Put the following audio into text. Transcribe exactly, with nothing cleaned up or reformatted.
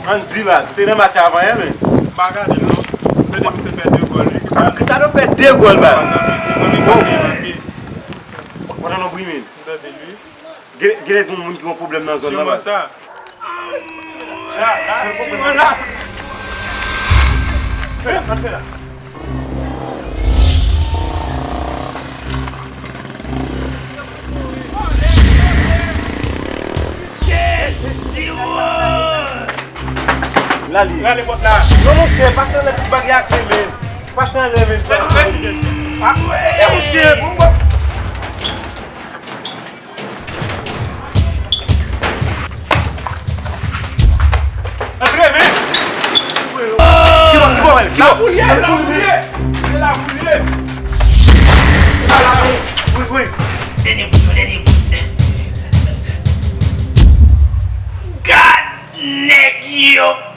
Andy baz, ou te nan match avan yè, men. M pa gade l non. M tande misye fè de gòl, wi. Cristiano fè de gòl, baz. Mwen menm pa gen manke. Ou tande yon bri, men. M tande l, wi. Gen, gen lè gen moun ki gen pwoblèm nan zòn nan, baz. Sa, sa, sa, sa, sa. Jezi, woy! La li. Rale pòt la. Non, monchè, pase anlè tout bagay ak men, men. Pase anlè, men. Fè, fè. Ah, e monchè, bon, bon. Antre, men. Ki bò, ki bò, men? Ki bò? Lapoulye, lapoulye. Se lapoulye. Ala, men. Wi, wi. Dènye bout, dènye bout. Gad nèg yo.